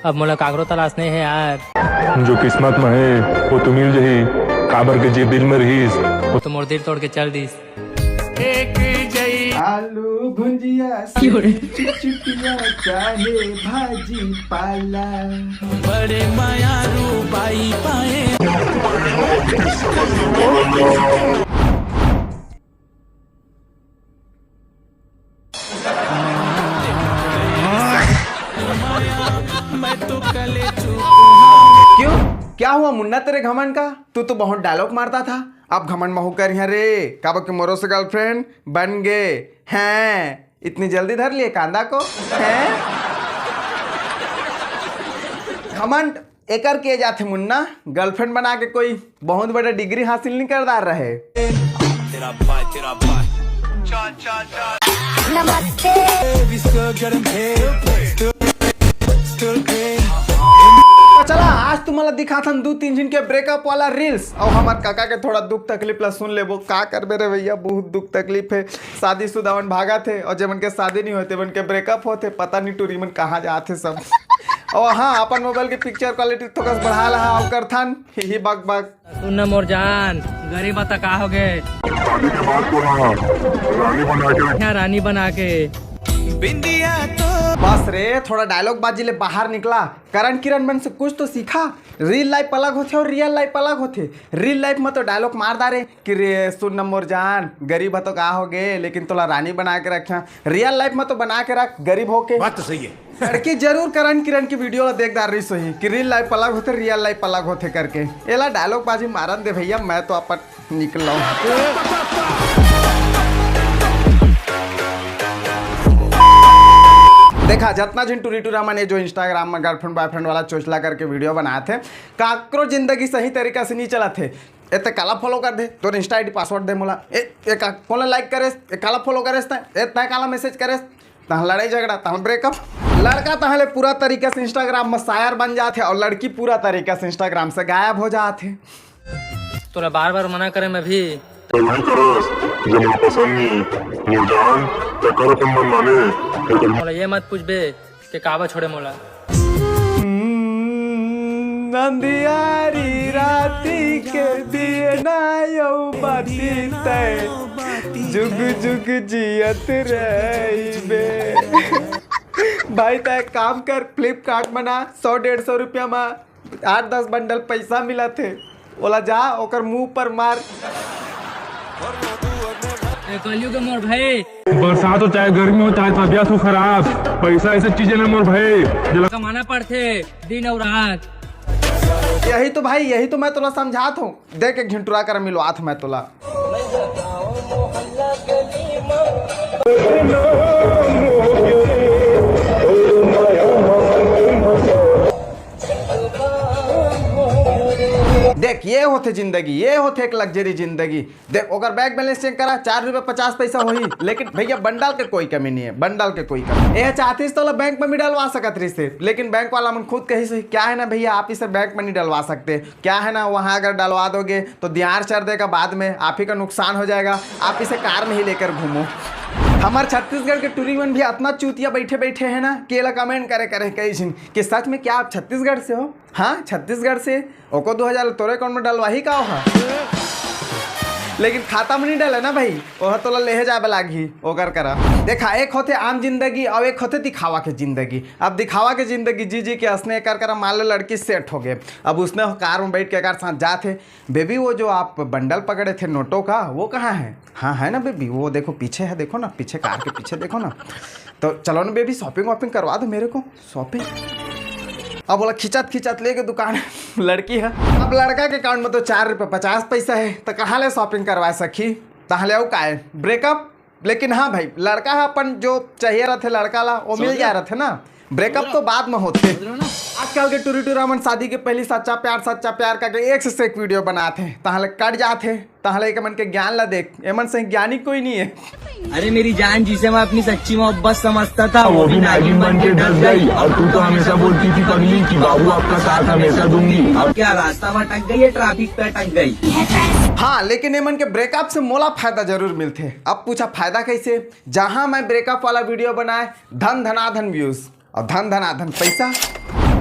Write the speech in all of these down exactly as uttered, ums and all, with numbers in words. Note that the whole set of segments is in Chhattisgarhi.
अब मोला काकरो तलाश नहीं है यार। जो किस्मत में है, वो तो मिल जही। काबर के जे दिल में रहीस, वो तो मोर दिल तोड़ के चल दीस। आलू भुंजिया से क्यों रे? चुटचुटिया चाहे भाजी पाला। बड़े मायारू बाई पाए। क्यों? क्या हुआ मुन्ना तेरे घमंड का? तू तो बहुत डायलॉग मारता था, अब घमंड महू करिहा रे, काबर के मोरो से गर्लफ्रेंड बन गे हैं। इतनी जल्दी धर लिए कांदा को, हैं? घमंड एकर के जाथे मुन्ना, गर्लफ्रेंड बना के कोई बहुत बड़ा डिग्री हासिल नहीं कर डार रहे। तो चला, आज तुमला दिखाथन दू तीन झिन के ब्रेकअप वाला रील्स, और हमार काका के थोड़ा दुख तकलीफ ला सुन लेबो। का करबे रे भैया, बहुत दुख तकलीफ है। शादीशुदा मन भागत हे, और जेमन के शादी नहीं होते, मन के ब्रेकअप होते, पता नहीं टूरी मन कहाँ जात हे सब। और हाँ, अपन मोबाइल के पिक्चर क्वालिटी थोकस बढ़ा लहा, और करथन ही ही बक बक। सुन ना मोर जान, गरीब आता का हो गए? शादी के बाद तो हाँ, रानी बना के। क्या रानी बना के? बिंदिया तो बस रे, थोड़ा डायलॉग बाजी ले बाहर निकला। करण किरण मन से कुछ तो सीखा। रियल लाइफ अलग होथे और रियल लाइफ अलग होथे। रियल लाइफ में तो डायलॉग मार डारे कि रे सुन न मोर जान, गरीब ह तो का हो गे, लेकिन तोला रानी बना के रख्या। रियल लाइफ में तो बना के रख गरीब होके। बात तो सही है। लड़की जरूर करण किरण की वीडियो ला देख डार रही सही कि रियल लाइफ अलग होथे, रियल लाइफ अलग होथे करके। एला डायलॉग बाजी मारन दे भैया, मैं तो अपन निकल लाऊं। देखा, जतना झिन टूरी टूरा मन ए जो इंस्टाग्राम में गर्लफ्रेंड बॉयफ्रेंड वाला चोचला करके वीडियो बनात हे, काकरो जिंदगी सही तरीका से नहीं चलत हे। ए ते काला फॉलो कर दे, तोर इंस्टा आईडी पासवर्ड दे मोला। ए, ए का, कोन लाइक करेस, ए काला फॉलो करेस ते, ए तै काला मैसेज करेस, तहाँ लड़ाई झगड़ा, तहाँ ब्रेकअप। लड़का तहाँ ले पूरा तरीका से इंस्टाग्राम में शायर बन जात हे और लड़की पूरा तरीका से इंस्टाग्राम से गायब हो जात हे। तोला बार बार मना करे मैं भी। तो नहीं करस, जे मोला पसंद नहीं, मोर जान, ते कर अपन मन माने। मोला ये मत पूछबे के काबर छोड़े मोला। हम्म, अंधियारी राती के दिए ना यौ बाती तै जुग जुग जियत रहिबे। भाई, तै एक काम कर, फ्लिपकार्ट में ना सौ डेढ़ सौ रुपया में आठ दस बंडल पैसा मिलत हे, ओला जा ओकर मुंह पर मार। ए कलयुग के मोर भाई। बरसात हो चाहे गर्मी हो चाहे तबियत हो खराब, पैसा ऐसे चीज है ना मोर भाई, जेला कमाना पड़थे दिन और रात। यही तो भाई, यही तो मैं तोला समझात हूँ। देख एक झिन टूरा कर मिलवात हूँ मैं तोला। देख, ये होथे जिंदगी, ये होथे एक लग्जरी जिंदगी। देख, ओकर बैंक बैलेंस चेक करा, चार रुपया पचास पैसा होही, लेकिन भैया बंडल के कोई कमी नहीं है, बंडल के कोई कमी। ये चाहतीस तो बैंक में भी डलवा सकत रहिस हे, लेकिन बैंक वाला मन खुद कहिस हे, क्या है ना भैया, आप इसे बैंक में नहीं डलवा सकते, क्या है ना, वहाँ अगर डलवा दोगे तो दिहार चढ़ देगा, बाद में आप ही का नुकसान हो जाएगा, आप इसे कार में ही लेकर घूमो। हमार छत्तीसगढ़ के टूरी मन भी अतना चूतिया बैठे बैठे है ना कि एला कमेंट करे करे कई झिन कि सच में क्या आप छत्तीसगढ़ से हो? हाँ, छत्तीसगढ़ से। ओको दो हजार तोरे account में डलवाही का ओहा? लेकिन खाता में नहीं डले ना भाई, ओहा तोला लेहे जाए ला लागही ओकर करा। देखा, एक होथे आम जिंदगी और एक होथे दिखावा के जिंदगी। अब दिखावा के जिंदगी जी जी के असने एकर करा मान लो लड़की सेट हो गए, अब उसने कार में बैठ के एकर साथ जात हे, बेबी वो जो आप बंडल पकड़े थे नोटों का, वो कहाँ है? हाँ है ना बेबी, वो देखो पीछे है, देखो ना पीछे, कार के पीछे देखो ना। तो चलो ना बेबी, शॉपिंग वॉपिंग करवा दो मेरे को। शॉपिंग। अब बोला खिंचत खिंचत लेके दुकान लड़की है। अब लड़का के अकाउंट में तो चार रुपये पचास पैसा है, तो कहाँ ले शॉपिंग करवा सखी? तहाँ ले आऊ काय ब्रेकअप। लेकिन हाँ भाई, लड़का है अपन जो चाहिए रहते लड़का ला, वो मिल जाए रहते ना। ब्रेकअप तो बाद में होते। आजकल के टूरी टूरा मन शादी के पहली सच्चा प्यार, सच्चा प्यार करके एक से एक वीडियो बनाते हैं, तहाँ ले कट जाते। तहाँ ले एक मन के ज्ञान ला देख, एमन से ज्ञानी कोई नहीं है। अरे मेरी जान, जिसे मैं अपनी सच्ची मोहब्बत समझता था, वो भी नागिन बन के डस गई। और तू तो हमेशा बोलती थी पगली कि बाबू आपका साथ हमेशा दूंगी। अब क्या रास्ता भटक गई है, ट्रैफिक पे अटक गई? हाँ, लेकिन एमन के ब्रेकअप से मोला फायदा जरूर मिलथे। अब पूछा फायदा कैसे? जहाँ मैं ब्रेकअप वाला वीडियो बनाए, धन धनाधन व्यूज और धन धनाधन पैसा।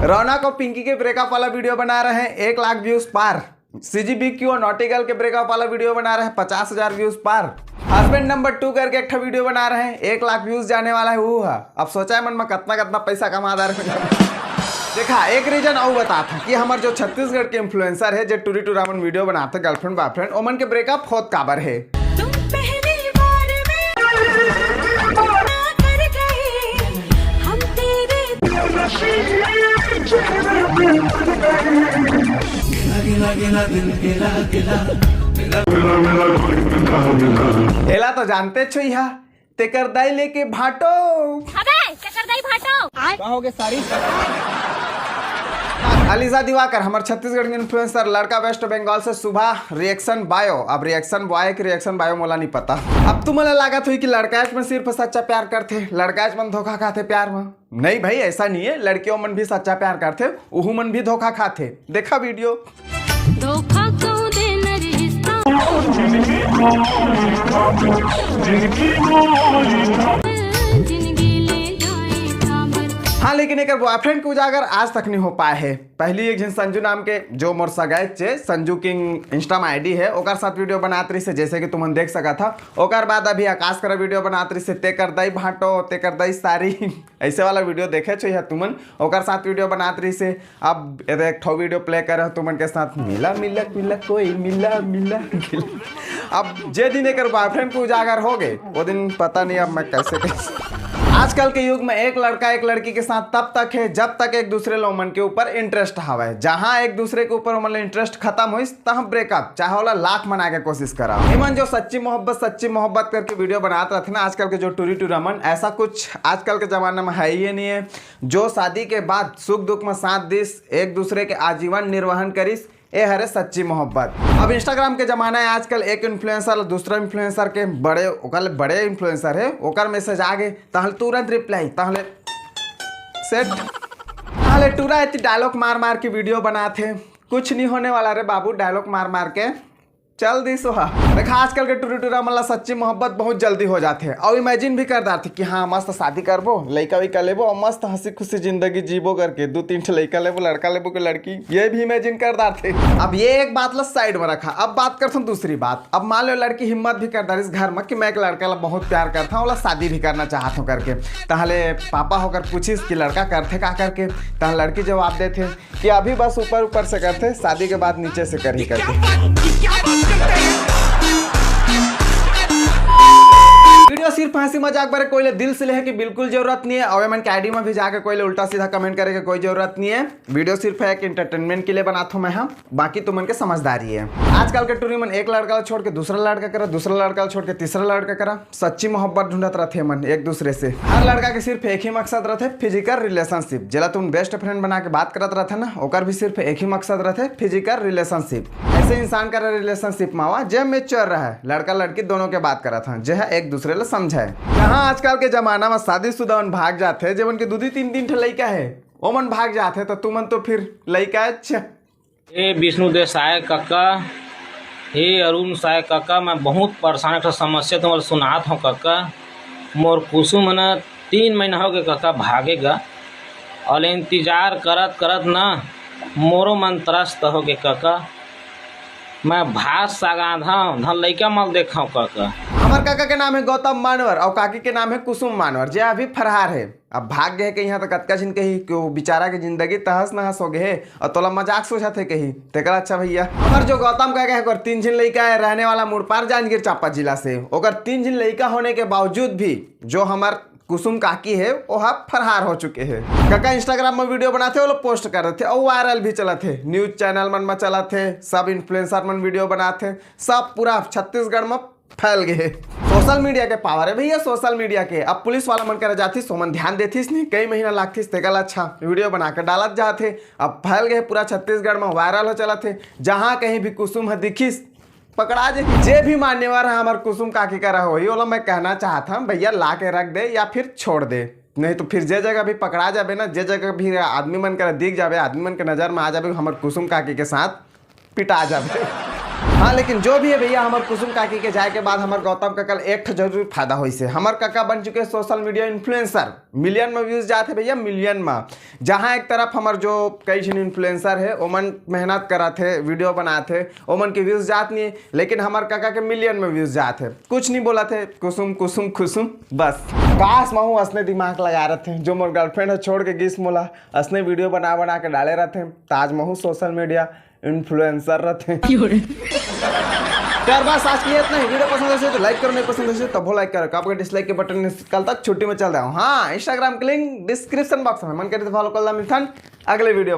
रौनक और पिंकी के ब्रेकअप वाला वीडियो बना रहे हैं, एक लाख व्यूज पार। सीजीबीक्यू और नॉटी गर्ल के ब्रेकअप वाला वीडियो बना रहे हैं, पचास हजार व्यूज पार। हस्बैंड नंबर टू करके एक ठा वीडियो बना रहे हैं, एक लाख व्यूज जाने वाला है वो है। अब सोचा है मन में कितना कितना पैसा कमा रहे हैं। देखा, एक रीजन और बताता कि हमारे जो छत्तीसगढ़ के इन्फ्लुएंसर है, जो टूरी टूरा मन वीडियो बनाते गर्लफ्रेंड बॉयफ्रेंड, ओमन के ब्रेकअप होत काबर है। तुम पहली बार में कर गए हम तेरे। एला तो जानते छो इहा, तेकर दाई लेके भाटो। अबे, तेकर दाई भाटो। का हो गए सारी? अलीजा दिवाकर, हमार छत्तीसगढ़ के इन्फ्लुएंसर, लड़का वेस्ट बंगाल से, सुबह रिएक्शन बायो। अब रिएक्शन बॉय के रिएक्शन बायो मोला नहीं पता। अब तुमन ला लागत होई कि लड़काच मन सिर्फ सच्चा प्यार करथे, लड़काच मन धोखा खाथे प्यार में। नहीं भाई, ऐसा नहीं है, लड़कियों मन भी सच्चा प्यार करथे, उहू मन भी धोखा खाथे। देखा वीडियो। धोखा क्यों देना रिश्ता। जिंदगी ले जाए काबर। हाँ, लेकिन एक बॉयफ्रेंड के उजागर आज तक नहीं हो पाए है। पहली एक झन संजू नाम के, जो मोर सगाई चे, संजू किंग इंस्टा में आईडी है, ओकर साथ वीडियो बनात रहिस हे, जैसे कि तुमन देख सका था। ओकर बाद अभी आकाश करा वीडियो बनात रहिस हे, तेकर दाई भाटो, तेकर दाई सारी, ऐसे वाला वीडियो देखे छो या तुमन, ओकर साथ वीडियो बनात रहिस हे। अब एदे एक ठो वीडियो प्ले करे हो तुमन के साथ, मिला मिला मिला कोई मिला मिला मिला। अब जे दिन एकर बॉयफ्रेंड के उजागर हो गए, वो दिन पता नहीं अब मैं कैसे कैसे। आजकल के युग में एक लड़का एक लड़की के साथ तब तक है जब तक एक दूसरे लोमन के ऊपर इंटरेस्ट हवे। जहां एक दूसरे के ऊपर ओमन इंटरेस्ट खत्म होइस, तहां ब्रेकअप, चाहे ओला लाख मना के कोशिश करा। एमन जो सच्ची मोहब्बत सच्ची मोहब्बत करके वीडियो बनात रहथे ना आजकल के जो टूरी टूरा मन, ऐसा कुछ आजकल के जमाना में है ही नहीं है। जो शादी के बाद सुख दुख में साथ दिस, एक दूसरे के आजीवन निर्वहन करिस, ए हरे सच्ची मोहब्बत। अब इंस्टाग्राम के जमाना है आजकल, एक इन्फ्लुएंसर दूसरा इन्फ्लुएंसर के बड़े, ओकर ले बड़े इन्फ्लुएंसर है, ओकर मैसेज आ गए, तहले तुरंत रिप्लाई, तहले सेट, तहले टूरा एती डायलॉग मार मार के वीडियो बनात हे। कुछ नहीं होने वाला रे बाबू, डायलॉग मार मार के चल दी सोहा। देखा, आजकल के टूरी टूरा मन ला सच्ची मोहब्बत बहुत जल्दी हो जाथे, और इमेजिन भी कर डारथे कि हाँ, मस्त शादी करबो, लइका वइका लेबो, और मस्त हंसी खुशी जिंदगी जीबो करके, दो तीन ठे लइका लेबो, लड़का लेबो के लड़की, ये भी इमेजिन कर डारथे। अब ये एक बात ला साइड में रखा, अब बात करथन दूसरी बात। अब मान लो लड़की हिम्मत भी कर डारिस घर में कि मैं एक लड़का ला बहुत प्यार करता हूँ, ओला शादी भी करना चाहत हूँ करके, तहले पापा होकर पूछिस कि लड़का करथे का करके, तहले लड़की जवाब देथे कि अभी बस ऊपर ऊपर से करथे, शादी के बाद नीचे से करही करके। वीडियो सिर्फ हंसी मजाक बर, कोई ले दिल से लेहे की बिल्कुल जरूरत नहीं है, और एमन के आईडी में भी जाके कोई ले उल्टा सीधा कमेंट करे के कोई जरूरत नहीं है। वीडियो सिर्फ है एक एंटरटेनमेंट के लिए बनात हूँ मैं, हाँ, बाकी तुमन के समझदारी है। आजकल के टूरी मन एक लड़का ला छोड़ के दूसरा लड़का करा, दूसरा लड़का ला छोड़ के तीसरा लड़का करा, सच्ची मोहब्बत ढूंढत रहथे मन एक दूसरे से। हर लड़का के सिर्फ एक ही मकसद रहथे, फिजिकल रिलेशनशिप। जेला तुम बेस्ट फ्रेंड बना के बात करत रहथे ना, ओकर भी सिर्फ एक ही मकसद रहथे, फिजिकल रिलेशनशिप। ऐसे इंसान करा रिलेशनशिप मावा जे मेच्योर रहे, लड़का लड़की दोनों के बात करत हन, जे ह एक दूसरे ला समझे। जहाँ आजकल के जमाना में शादीशुदा मन भाग जाथे, जेमन के दू दू तीन तीन ठे लइका है, ओमन भाग जाथे, तो तुमन तो फिर लइका अच्छा। हे विष्णु देसाय कका, हे अरुण साय कका, मैं बहुत परेशान, एक ठो समस्या तुम्हारे सुनात हूँ कका। मोर कुसुम है ना, तीन महीना हो गए कका भागे गा, और इंतजार करत करत ना मोरो मन त्रस्त हो गए कका। मैं भात सगाधा धन लइका मल देखा कका। हमार काका के नाम है गौतम मानवर और काकी के नाम है कुसुम मानवर, जे अभी फरहार है। अब भाग गए के यहाँ तो कतका झिन कही कि वो बेचारा के जिंदगी तहस नहस हो गए है और तोला मजाक सोचत है कही। तेकर अच्छा भैया, हमार जो गौतम काका है, ओकर तीन झिन लइका है, रहने वाला मुड़पार जांजगीर चांपा जिला से। ओकर तीन झिन लइका होने के बावजूद भी जो हमार कुसुम काकी है, वो ह फरहार हो चुके है। काका इंस्टाग्राम में वीडियो बनाते, वो लोग पोस्ट कर देते और वायरल भी चलत है, न्यूज चैनल मन में चलत है, सब इन्फ्लुएंसर मन वीडियो बनाते, सब पूरा छत्तीसगढ़ में फैल गए। सोशल मीडिया के पावर है भैया, सोशल मीडिया के। अब पुलिस वाला मन करा जाथिस, ओमन ध्यान देथिस नहीं, कई महीना लागथिस, तेकर ला अच्छा वीडियो बना के डालत जात हे। अब फैल गए पूरा छत्तीसगढ़ में, वायरल हो चलत हे। जहाँ कहीं भी कुसुम ह दिखिस, पकड़ा जे। जे भी मान्यवर है हमार कुसुम काकी करा होही, ओला मैं कहना चाहत हूँ भैया, ला के रख दे या फिर छोड़ दे, नहीं तो फिर जे जगह भी पकड़ा जाबे ना, जे जगह भी आदमी मन करा दिख जाबे, आदमी मन के नजर में आ जाबे, हमार कुसुम काकी के साथ पिटा जाबे। हाँ, लेकिन जो भी है भैया, हमर कुसुम काकी के जाए के बाद हमर गौतम काका ल एक ठो जरूर फायदा होइस हे। हमर काका बन चुके सोशल मीडिया इन्फ्लुएंसर, मिलियन में व्यूज जात हे भैया, मिलियन में। जहाँ एक तरफ हमर जो कई झन इन्फ्लुएंसर हे, ओमन मेहनत करत हे, वीडियो बनात हे, ओमन के व्यूज जात नहीं हे, लेकिन हमर काका के मिलियन में व्यूज जात हे। कुछ नहीं बोलत हे, कुसुम कुसुम खुसुम, बस। काश महू असने दिमाग लगा रथे, जो मोर गर्लफ्रेंड ह छोड़ के गिस मोला, असने वीडियो बना बना के डाले रथे, त आज महू सोशल मीडिया इन्फ्लुएंसर रथे। यार बस आज के लिए इतना ही। वीडियो पसंद आइस हे तो लाइक करो, नहीं पसंद आइस हे तभो लाइक करो। काबर के डिसलाइक के बटन निकलता, छुट्टी में चल रहा हूँ। हाँ, इंस्टाग्राम के लिंक डिस्क्रिप्शन बॉक्स में, मन करे तो फॉलो कर ला। मिलथन अगले वीडियो में।